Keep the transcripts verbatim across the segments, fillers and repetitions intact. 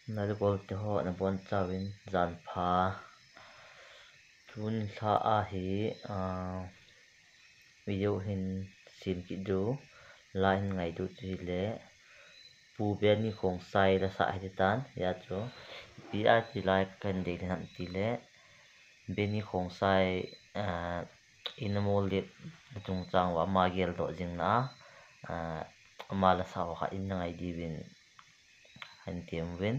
Nalugol teho nabonchauvin janpha. Tuni lha a hi, ah, video hin sem kit diu, la hin ngai diu chu hile, Pu Benny Khongsai lasah hititan, hia chu ipi a ti lai kahin dei lhon ham tile, Benny Khongsai, ah, in amol lep na chungchang uva ama geldoh jing na, ah, ama lasah ho khat in nangai diuvin kahin tem uvin.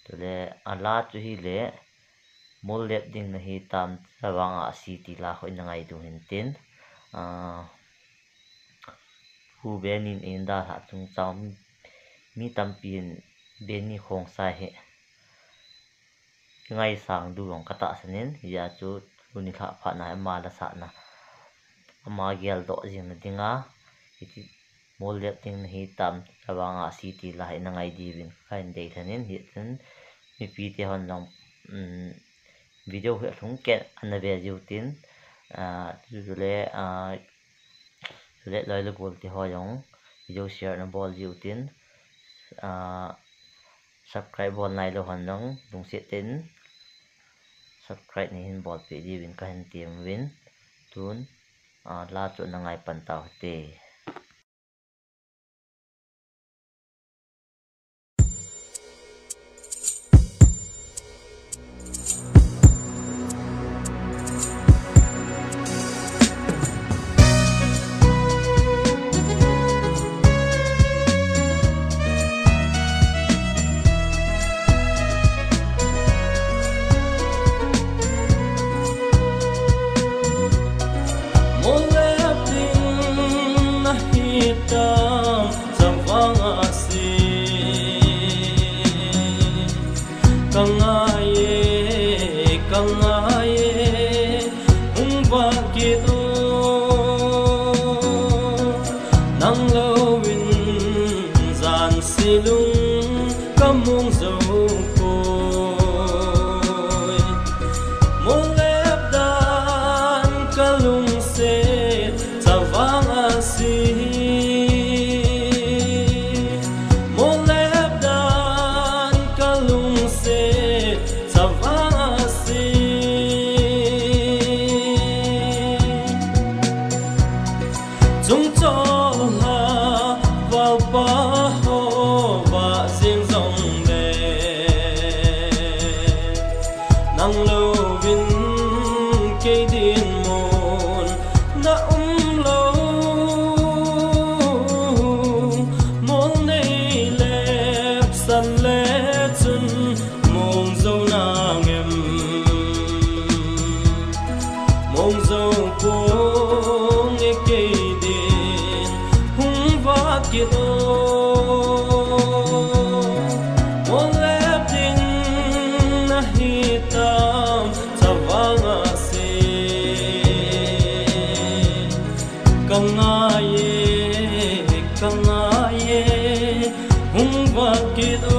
Chule ala chu hile, mol lep ding nahitam, chavang ahsi ti la kho in nangai diu hintin. Ah, Pu Benny in eidalhah chungchang mi, mi tampin Benny Khongsai hi kingaisang diu jong katahsan in, hia chu tuni lha phat na ama lasah na, ama geldoh jing na dinga, hiti mol lep ding nahitam, chavang ahsi ti la hi nangai diuvin kahin dei lhon in, hichun mipi tehon jong, um, video hi alhung keh ana ve jiu tin, ah, chule, ah, chule loi le gol teho jong video share nabol jiu tin, ah, subscribe bol nailou hon jong lungset tah in subscribe neihin bolpeh diuvin kahin tem uvin, tun, ah, la chu nangai pan tau hite. Mol lep ding nahitam, chavang ahsi. Kangai e, kangai e, hung vah kit o. Nang louvin jan selung kamong jou poi. Mol lep dan kalungset, chavang ahsi. Mol lep dan kalungset, chavang ahsi. Chungchol ha valpa ho vah jing jongle, nang louvin kei dinmun na umlou. Mol nei lepsan le chun mong jou nang em? Mong jou ponge, kei din hung vah kit o. Mol lep ding nahitam, chavang ahsi. Kangai e, kangai e, hung vah kit o.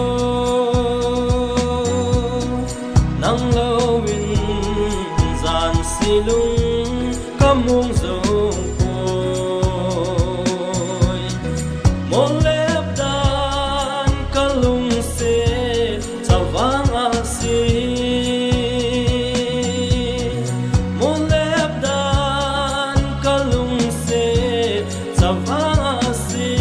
Nang louvin jan selung kamong jou poi. Mol lep dan kalungset, chavang ahsi. Mol lep dan kalungset, chavang ahsi.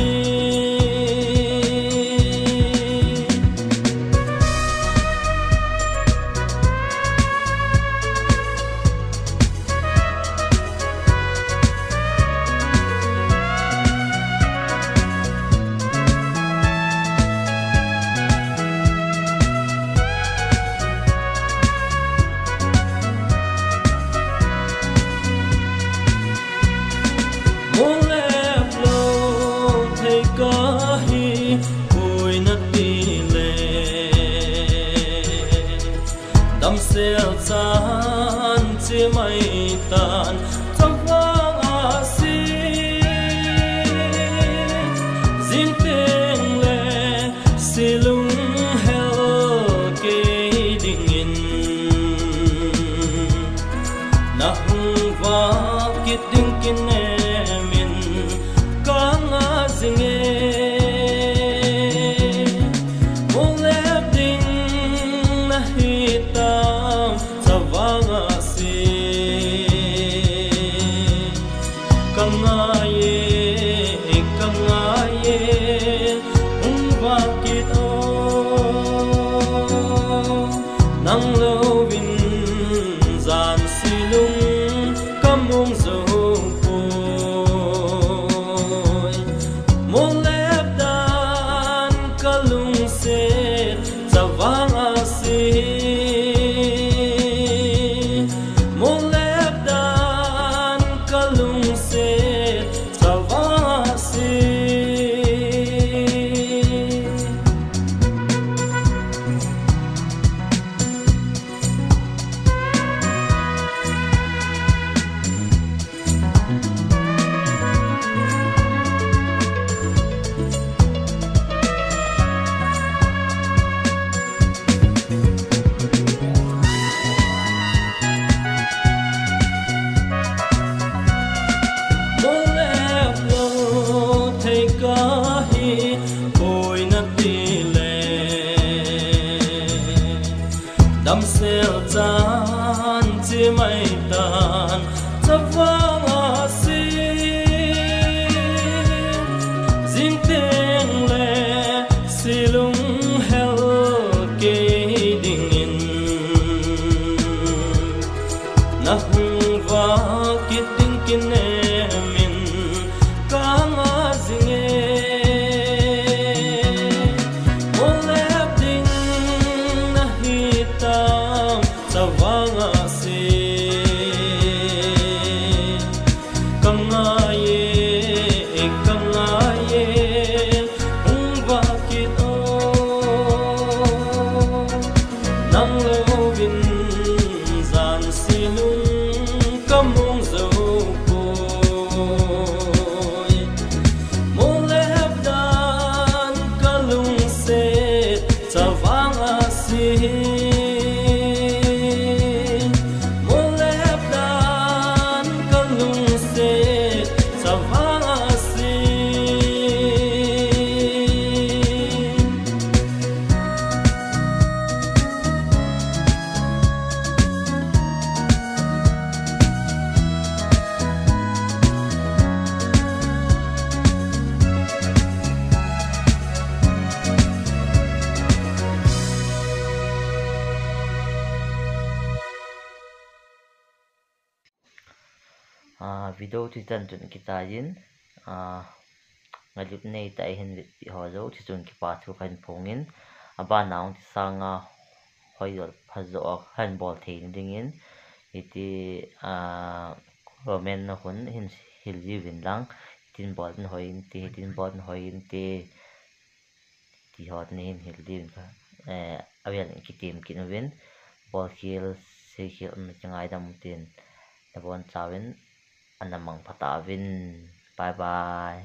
Mol lep lou thei kahi, koi nati le. Damsel chan che mai tan, chavang ahsi. Jing teng le selung hel kei dingin, na hung vah kit ding kinem in kangah jing e. Mol lep ding Chavang asi, molep dan ka lungset chavang asi. Molep lou thei kahi, koi nati le. Damsel chan chi mai tan, chavang asi. Jing teng le si lunghel kei dingin, na hung vah kit ding kinem in ka ngah jing e. Molep ding na hitam, chavang asi. Ka ngai e, ka ngai e, hung vah kit o. Nang louvin jan si lung ka mong jou poi. Molep dan ka lungset chavang asi. Molep dan ka lungset chavang asi. Ah, video chu chan chun kichai in, ah, ngailut neitah a hin vetpeh ho jouse chun kipa thu kahin phong in, abana hung ti sanga hoi jo pha jo a kahin bol thei na dingin, hiti, ah, comment na khun hin hil jiuvin lang, hitin bol tin hoi inte, hitin bol tin hoi inte, ti ho nei hin hil diuvin ka, eh, avel in kitem kit uvin, bolkhel, seikhel umna chu ngaidam utin, nabonchauvin, ana mangpha tauvin. Bye bye.